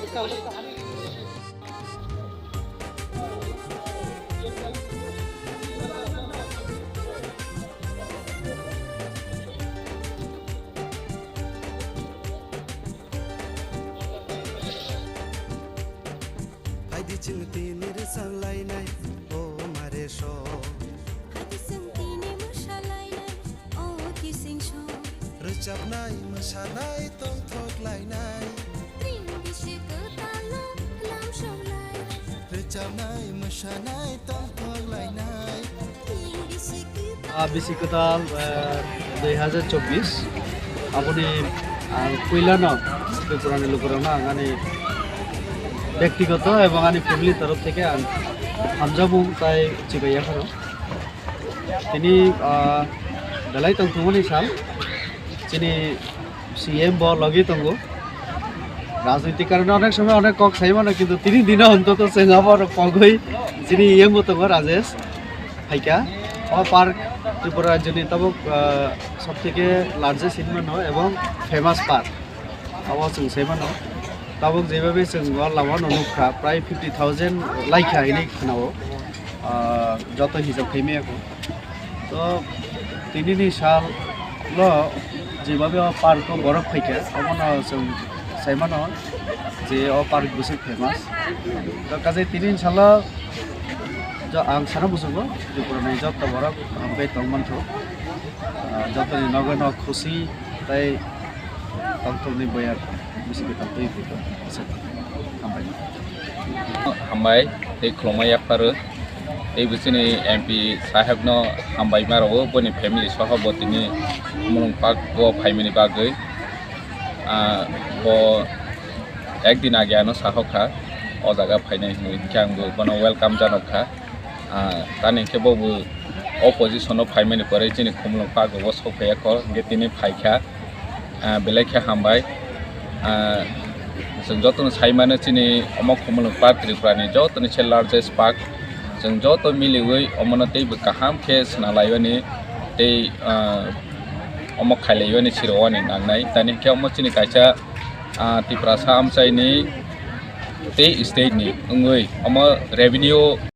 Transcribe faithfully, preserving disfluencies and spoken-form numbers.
Phaidi chwng tini rwchap lainai, o mare so. Phaidi chwng tini mwsa lainai, o kising so. Rwchapnai, mwsanai, tongthok lainai. Tring bisi kwtalo lamsonai. Rwchapnai, mwsanai, tongthok lainai. Tring bisi kwtalo. Ah, bisi kwtal, eh, dui hajar chobbish. Aboni ang puilano Tripurani lukurokno ang ani bektigoto ebong ani family torof theke ang hamjakmung tai chibai yapharo. Tini, ah, belai tongthumani sal, chini C M bo logi tongo. Rajnitik karone onek somoy onek kok sai mano, kintu tini dino ontoto chwng abo kogwi chini E M bo tongo, Rajesh phaikha. O park Tripura rajyoni tabuk, ah, sob theke largest hinwi mano ebong famous park. Abo chwng sai mano. Tabuk jebhabe chwng o lama no nukha, prai fifty thousand laikha hinwi khnao. Ah, joto hisab khai maya kho. To tinini sal lo jebhabe o park o borok phaikha, omono chwng sai mano je o park bwswk famous. To kaje tinini salo jo ang sana muchungo Tripura ni joto borok hambai tong mantho. Ah, jotoni nogo no khusi tai tongthokni boyar bisi kwtal twi phaikha. Hambai. Hambai, tei khulumma yapharo. Tei bo chini M P sahebno hambai ma rwo, boni family soho bo tini Khumulwng Park o phaimani bagwi. Ah, bo ekdin age ano sahokha, o jaga phainai hinwi, hinkhe ang bo bono welcome janokha. Ah, tani hinkhe bo bo opposition o phaimani pore chini Khumulwng Park o sophaiya kho, hinkhe tini phaikha. Ah, belai khe hambai. Ah, chwng jotono sai mano chini omo Khumulwng Park Tripura ni joto ni se largest park. Chwng joto miliwi omono teibo kaham khe swnalaiwani tei, ah, omo khailaiwani sirowani nangnai. Tani khe omo chini kaisa, ah, Tiprasa amchaini tei state ni wngwi omo revenue